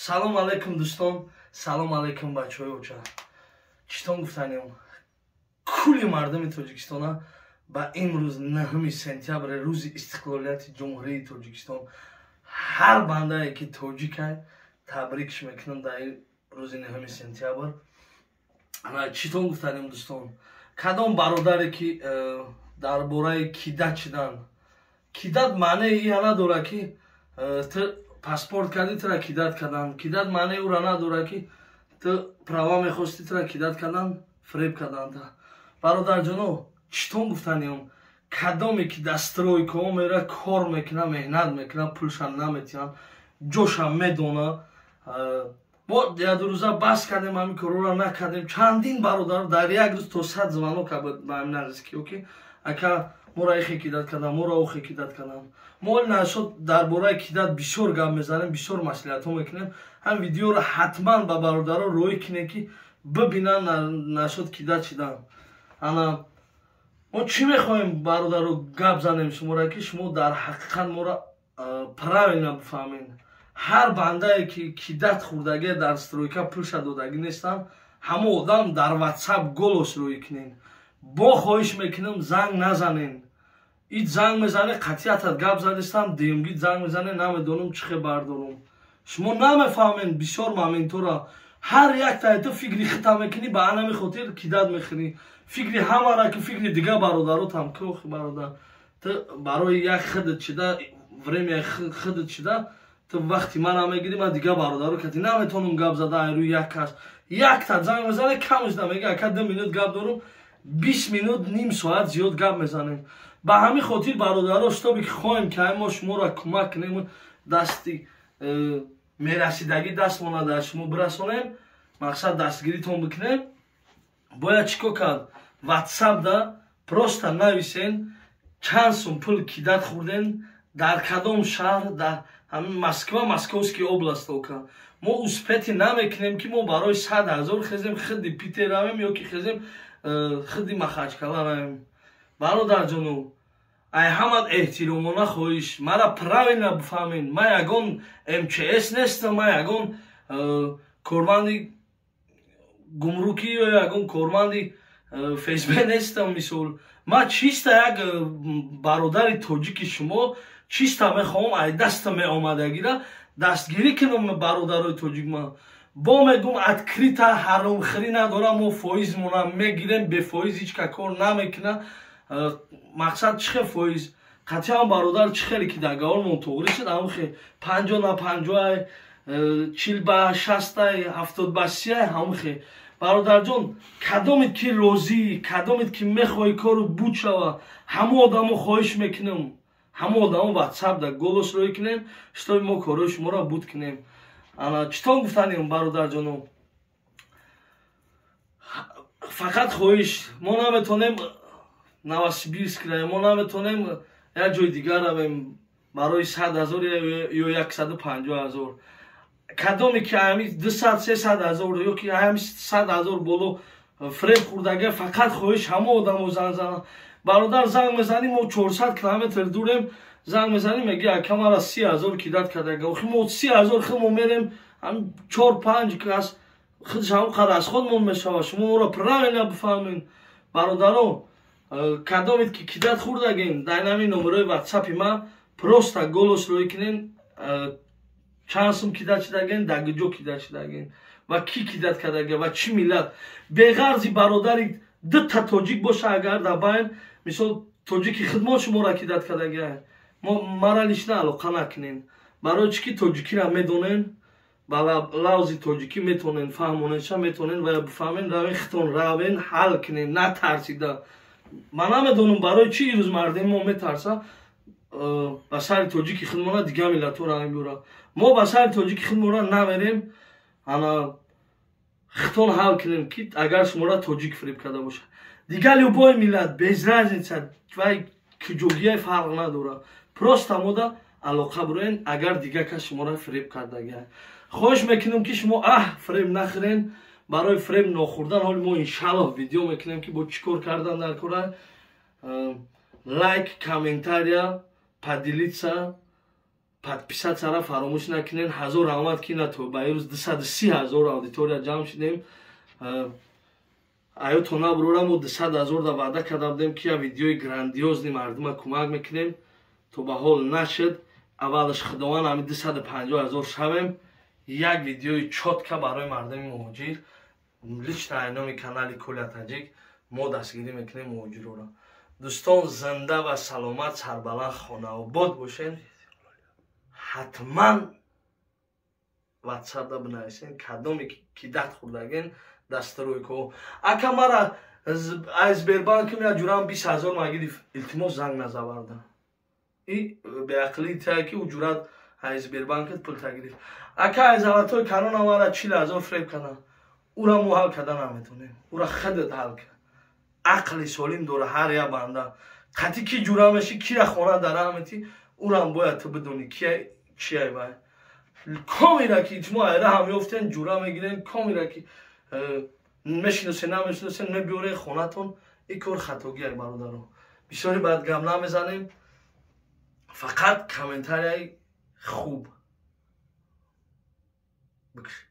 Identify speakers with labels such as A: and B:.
A: Салом алейкум, дӯстон, салом алейкум, бачаҳои оча. Читон гуфтанем, кулли мардуми Тоҷикистона ба имрӯз, 9 сентябр, рӯзи истиқлолияти Ҷумҳурии Тоҷикистон, ҳар бандае ки тоҷикай, табрикш мекунам дар ин рӯзи 9 сентябр. Читон гуфтанем, дӯстон, кадом бародаре ки дар бораи кидать шидан, кидать маънеи ия надорад, ки ту паспорт кардӣ, тура кидать кардан. Кидать маънеи ӯра надорад, ки ту права мехостӣ, тура кидать кардан, фиреб кардан. Бародарҷоно, читон гуфтанем, кадоме ки дар стройкаҳо мера, кор мекуна, меҳнат мекуна, пулшам наметиҳанд, ҷошам медона. Мо яду рӯза бас кардем, ҳамин корора накардем. Чандин бародар дар як рӯз то 100 звонок ба ҳамин наздики, оки ака, моро ихе кидать кардам, моро охе кидать кардам. Мо нашод дар бораи кидать бисёр гап мезанем, бисёр маслиҳатҳо мекунем. Ҳам видеоро ҳатман ба бародаро роӣ кунем, ки бибинанд нашод кидать шидан. Ана мо чӣ мехоҳем, бародаро, гап занем шуморо, ки шумо дар ҳақиқат моро правильно бифаҳмед. Ҳар бандае ки кидать хӯрдагия, дар стройка пулша додагӣ нестам, ҳамо одам дар Ватсап голос рӯӣ кунед. Бо хоҳиш мекунам, занг назанен. Ид занг мезане, қатъиятат гап задистам, дуюмгид занг мезане, намедонам чӣ хе бардорам. Шумо намефаҳмед бисёр моментора. Ҳар яктае ту фикри хита мекунӣ, ба анами хотир кидать мехӯрӣ. Фикри ҳамара ки фикри дига бародаротам ки, охи бародар, ту барои як хидат шида, время хидат шида, ту вақти мана мегирӣ, ман дига бародаро кати наметонам гап зада. Айрӯи як кас якта занг мезане, камш намега, ака, 2 минут гап дорум, 20 минут, ним соат зиёд гап мезанем. Ба ҳамин хотир, бародаро, чтобы ки хоҳем, ки ай мо шуморо кӯмак кунем, дасти мерасидагӣ дастмона дар шумо бирасонем, мақсад дастгиритон бикунем, бояд чӣ кор кард? Ватсапда просто нависен, чанд сум пул кидать хӯрден, дар кадом шаҳр, дар ҳамин Москва, Московский область. Ока, мо успеть намекунем, ки мо барои 100 000 хезем, хиди Питер равем ё ки хезем, хиди Махачкала равем. Бародарҷону, ай ҳамат эҳтиромона хоҳиш, мара правильно бифаҳмед. Ман ягон МЧС нестам, ман ягон корманди гумрукӣ ё ягон корманди ФСБ нестам. Мисол, ман чиста як бародари тоҷики шумо, чиста мехоҳам ай даста меомадагира дастгирӣ кунам бародарои тоҷик. Ман бо мегум, открыто, ҳаромхӯрӣ надорам. Мо фоизмона мегирем, бефоиз ҳеҷ ка кор намекуна. Мақсад чӣ хел фоиз? Қатъиан, бародар, чӣ хеле ки договормон туғрӣ шуд, ҳамхе 50 на 50-ай, 40 ба 60-ай, 70 ба 30-ай, ҳамхе. Бародарҷон, кадомед ки розӣ, кадомед ки мехоҳӣ кору буд шава, ҳамо одамо, хоҳиш мекунам, ҳамо одамо Ватсап да голос рӯй кунем, чтобы мо корҳои шуморо буд кунем. Ана читон гуфтанем, бародарҷоно, фақат хоҳиш, мо наметонем Новосибирск равем, мо наметонем як ҷои дигар равем барои 100 000 ё 150 000. Кадоме ки ҳами 200, 300 000 ё ки ҳами 100 000 боло фреб хӯрдага, фақат хоҳиш, ҳамо одамо занг зананд. Бародар, занг мезанӣ, мо 400 километр дурем, занг мезанӣ, меги, ака, мара 30 000 кидать кардага. Охи мо 30 000 химо мерем, чор панҷ кас худш ҳам қадр аз худмон мешавад. Шумо моро правильно бифаҳмед, бародаро. Кадомед ки кидать хӯрдагем, дар нами номерои Ватсапи ма просто голос рӯй кунен, чанд сум кидать шидаген, дар куҷо кидать шидаген ва кӣ кидать кардага ва чӣ миллат. Беғарзи бародари дута тоҷик боша, агар дар байн, мисол, тоҷики хидмат шуморо кидать кардага, мо мара лично алоқа накунен. Барои чӣ ки тоҷикиро медонен, ба лавзи тоҷикӣ метонен фаҳмоненша, метонен ва бифаҳмен, равен, хитон равен, ҳал кунен, натарсида. Ман намедонам, барои чӣ ирӯз мардуми мо метарса ба сари тоҷики хидмона дигар миллатҳоро мебюра. Мо ба сари тоҷики хидмона намерем. Ана хитон ҳал кунем, ки агар шуморо тоҷик фиреб карда бошад, дигар любой миллат, без разница, вай куҷогия, фарқ надорад, просто мода алоқа буроен. Агар дигар кас шуморо фиреб кардага, хоҳиш мекунем, ки шумо фиреб нахӯрен. Барои фиреб нохӯрдан ҳоли мо иншаллоҳ видео мекунем, ки бо чӣ кор кардан дар кора. Лайк, комментария, поделиться. Подписаться ра фаромӯш накунен. Ҳазор раҳмат, ки на то ба имрӯз 230 000 аудитория ҷамъ шудем. Аёто набурора, мо 200 000 да ваъда карда будем, ки я видеои грандиозный мардума кӯмак мекунем. То ба ҳол нашуд. Аввалаш Худованд, ҳами 250 000 шавем, як видеои чётко барои мардуми муҳоҷир, лично ай номи канали Коля Таҷик мо дастгирӣ мекунем муҳоҷирора. Дӯстон, зинда ва саломат, сарбаланд, хонаобод бошен. Ҳатман Ватсапда бинависен, кадоме ки даст хӯрдаген дастройко. Ака, мара аз Сбербанкм я ҷурам 20 000 ма гирифт, илтимос, занг назаварда. И беақлии тае, ки ӯ ҷурат аз Сбербанкат пул та гирифт. Ака, аз золотой корона мара 40 000 фреб кардам. Ура мо ҳал карда наметонем, ура худат ҳал кар. Ақли солим дора ҳар як банда. Қатӣ ки ҷура меши, кира хона дарамети, урам бояд ту бидонӣ, ки чиай. Вай комира, ки шумо айра ҳам ёфтен, ҷура мегирен, комира, ки мешиносен, намешиносен, мебиёрен хонатон. Ин кор хатогиай, бародаро. Бисёри баъд гап намезанем, фақат комментарияи хуб бикш.